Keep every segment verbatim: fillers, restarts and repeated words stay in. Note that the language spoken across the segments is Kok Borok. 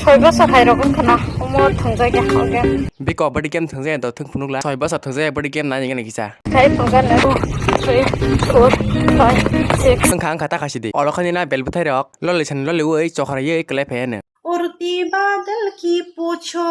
Soi bosor hai rok wngkha na, omo thwngjak ya, okay. Biko body game thwngjak ya, do thwng phunuk la. Soi bosor thwngjak ya, body game nai nini kisa. Khai phunukha na, two, three, four, five, six. Wngkha, wngkha, ta khaisidi. Olo khani na bel bwthai rok, loli san loli ui, chokra ye, klai phai ano. Urti badal ki pucho.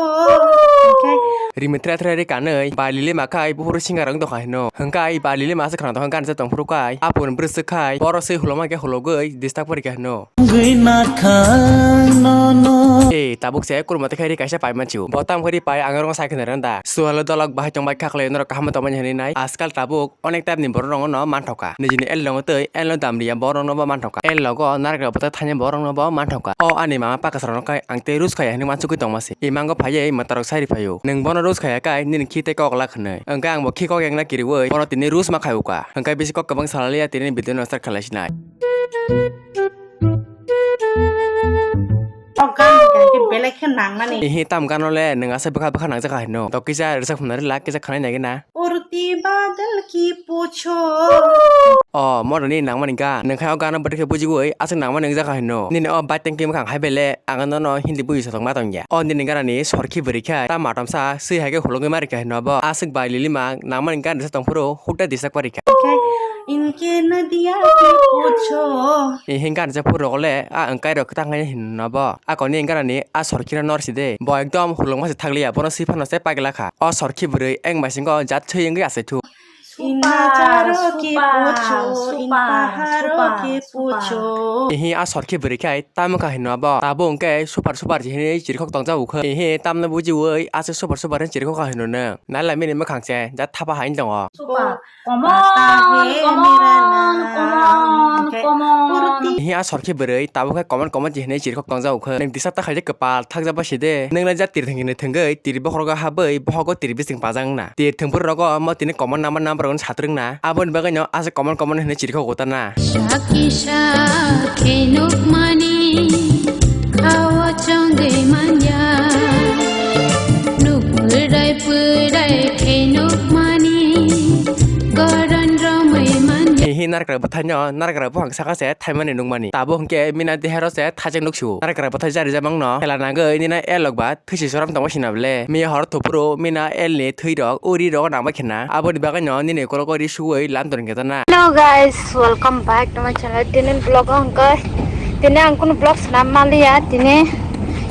Okay. Rimi thra thra ri kanui, ba lili ma khai, buphuru singa rang dokha hino. Hwngkai ba lili ma se khana dokha, gan se tong phuru kai, apun brwswk khai, boro se huloma ke hulogui, distak pori ke hino. Gui na kha no no. E, tabuk se kurma te khai ri kaisa pai manchu. Botam khori pai ang rong sai khna randa. Suhalo dolok bahai tong bai khaklai norok kaham tong mani hinui nai. Askal tabuk onek type ni borok rong no manthoka. Nijini el rong tei el no damliya borok no bo manthoka. El logo narikra bwtha thani borok no bo manthoka. O ani mama pakasra no kai ang tei rus khaya hinui mansugui tong masi. Imango phaiye matarok sai ri phaio. Nwng bono rus khaya kai nini khi tei kok lak hinui. Hwnkhe ang bo khi kok yang na kiriui bono tini rus ma khai uka. Hwnkhe bisi kok kwbang salaliya tini video no start khalai sinai. O gan gan khe belai khe nang nani. Ihi tam gano le nwng asa bwkha bwkha nang jakha hino. To kisa rwchap hwnna rwla kisa khanai nai gana. Urti badal ki pucho. O modoni nang mani gan. Nwng khai o gano bwtwi khe bujiui aswk nang mani wng jakha hino. Nini o bai tengki mwkhang hai bele ang nono hindi buji sotok ma tong ya. O nini gana ni sorkhi bwrwi khai ta matom sa swi hai khe hulogwi ma rikha hino bo. Aswk bai lili mang nang mani gan rwchap tong phuru hukda disak pa rikha. Inke nadia ki pucho. Ihi gan rwchap phuru rok le a wngkai rok kwthang hai hino bo. Akoni gana ni a sorkhi no nor si de. Bo ekdom hulung ma se thakliya, bono si phano se pagla kha. O sorkhi bwrwi eng bai singo jat thwi wngwi achai thu. Inna charo ki pucho, in paharo ki pucho. Ihi a sorkhi bwrwi khai tamo kha hino bo. Tabo hwnkhe super super hinwi chirikhok tongjago kha. Ihi tamno bujiui aswk super super hinwi chirikhok kha hino no. Naila mini mwkhang se jat thapa hai tongo. Super. Common, common, common, common. Hiya sorkhe bwrwi tabuk khe common common hinwi chirikhok tongjago khe. Nwng disa ta khaijak kwpal thakjak ba side. Nwng le jat tir thwngwi thwngwi tir bokhorogo habwi bohogo tir bising pajak wngna. Tir thwngphuru rogo omo tini common number number wngna satwrwngna. Aboni bagwi no aswk common common hinwi chirikhok utana. Sakisa khe nukmani khawa chongwi manya. Nuk pwrai pwrai khe nukmani koron romwi manya. Hihi narikra bwthaino narikra buphang saka se thaimani nukmani. Tabuk hwnkhe mina dehero se thajak nuksu. Narikra bwthai jari jamangno khela nagwi nina elok ba thwisi soram tongma sina bwle. Miya hor thupuru mina elni thwirok urirok nangma khena. Aboni bagwino nini kologo ri suwi lam tong khetana. Hello guys, welcome back to my channel. Tini vlog o hwnkhe tini ang kunu vlog swnam maliya tini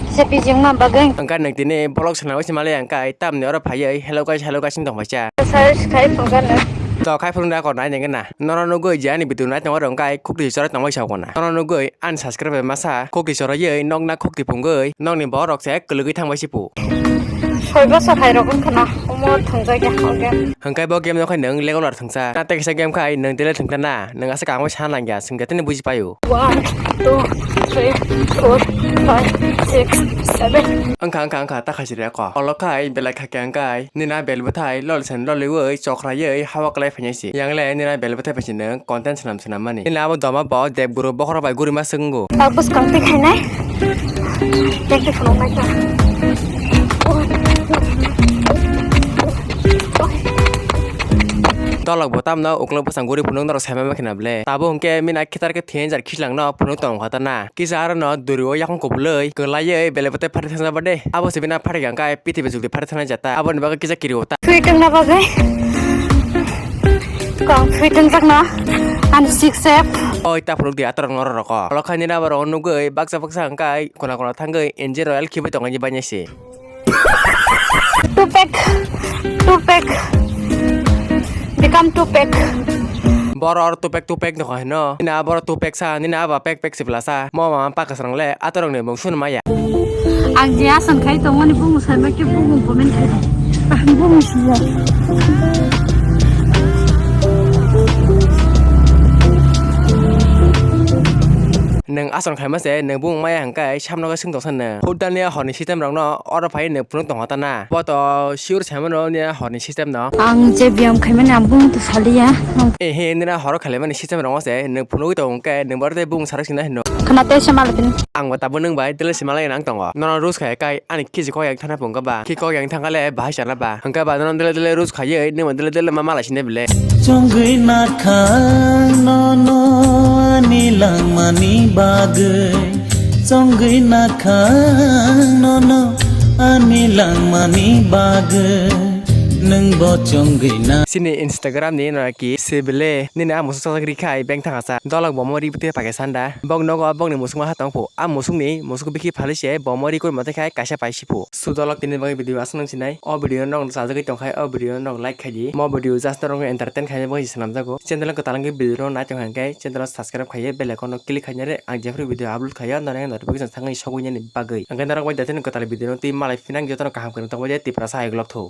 kisa bijing ma bagwi. Hwnkhe nwng tini vlog swnam wisi maliya hwnkhe tamni oro phaiwi hello guys, hello guys wng tong paisa. Search khai phunukha no. To khai phunukha ko nai nengena. Nono nugwi je ani video nai tongo rwngkhe khukti chora tongwi sa kona. Nono nugwi ani subscribe masa khukti choraiwi nokna khukti phungwi nokni borok se kwlwgwi thangbai sipu. Soi bosor hai rok wngkha na omo thwngjak ya o game. Hwnkhe bo game no khai nwng legolar thwngsa. Na tei kisa game khai nwng dele thwngkha na. Nwng aswk kangma sana nangya swngkhe tini buji paio. One, two, three, four, five, six, seven. Wngkha wngkha wngkha ta khaisiri ako. Olo khai belai khakya wngkai. Nina bel bwthai lol sen loliwi chokhraiwi hawa kwlai phainai si. Yang le nina bel bwthai phaisi nwng content swnam swnam mani. Nina abo doma bo dek buru bokhorok bai guri ma swk wngo. Tabuk swkang twi khainai. Tei twi phunuk nai kha. Tolok bo tamno uklok bwsang guri phunuk norok sai ma khina ble. Tabuk hwnkhe mina khitar khe thenjar khichlang no phunuk tong kha ta na. Kisa aro no duri o yakung kubulwi kwlaiwi bele bwtwi phari thangsa ba de. Abo se bina phari kha khe piti bejukdi phari thangnai jata. Aboni bagwi kisa kiri o ta. Twi tongna bagwi. Kong twi tongjakna. Ani six F. Oi ta phunuk di atorok norok roko. Olo khai nini abo rok nugwi baksa baksa hwnkhe kona kona thangwi N J Royal khibai tongani bainai se. Two pack, two pack, become two pack. Boro oro two pack, two pack nokha hino. Nini aboro two pack sa, nini aba pack pack sibla sa. Mo mama pakasrang le atorok ni bung sun maya. Ang je asan khai tongmani bung sai ma ke bung comment khai. Ah, bung sijak. Nwng aswk khaima se nwng bung maya hwnkhe samno khe swng tongsa nwng. Hutdani horni system rokno oro phai nwng phunuk tongkha ta na. Bo to sure saimano nini horni system no. Ang je biyam khaimani ang bung to saliya. Ehe, nini horo khalaimani system rokno se nwng phunugwi tongo hwnkhe nwng boro tei bung sarok sina hino. Khana tei se malapin. Ang bo tabuk nwng bai dele se malai nang tongo. Nono rules khai kai ani kiji kok yang thana phunukha ba. Ki kok yang thangkha le bahai sana ba. Hwnkhe ba nono dele dele rules khaiwi nwng dele dele ma malai sine bele. Chongwi nakhang nono ani langmani bagwi. Chongwi nakhang Langmani bagwi nwng bo chongwi na. Chini Instagram ni no ki sebele nini a musuk sajak rikhai beng thangasa dolok bomo ri bwtwi pakistan da bok nogo bokni musuk ma hatong phu a musuk ni musuk bikhi phali se bomo ri koi mate khai kaisa pai si phu su dolok tini bagwi video aswk nang sinai o video no nog sajagwi tongkhai o video no nog like khai di mo video just norok entertain khai bagwi swnam jago channel kwtal wngwi video no nai tong kha hwnkhe channel subscribe khai bell icon no click khai nare ang jephru video upload khai norok notification thangwi sogwi nani bagwi hwnkhe norok bai da tini kwtal video no twi malai phinang jotono kaham kwrwng tongbai de Tiprasa hai glok tho.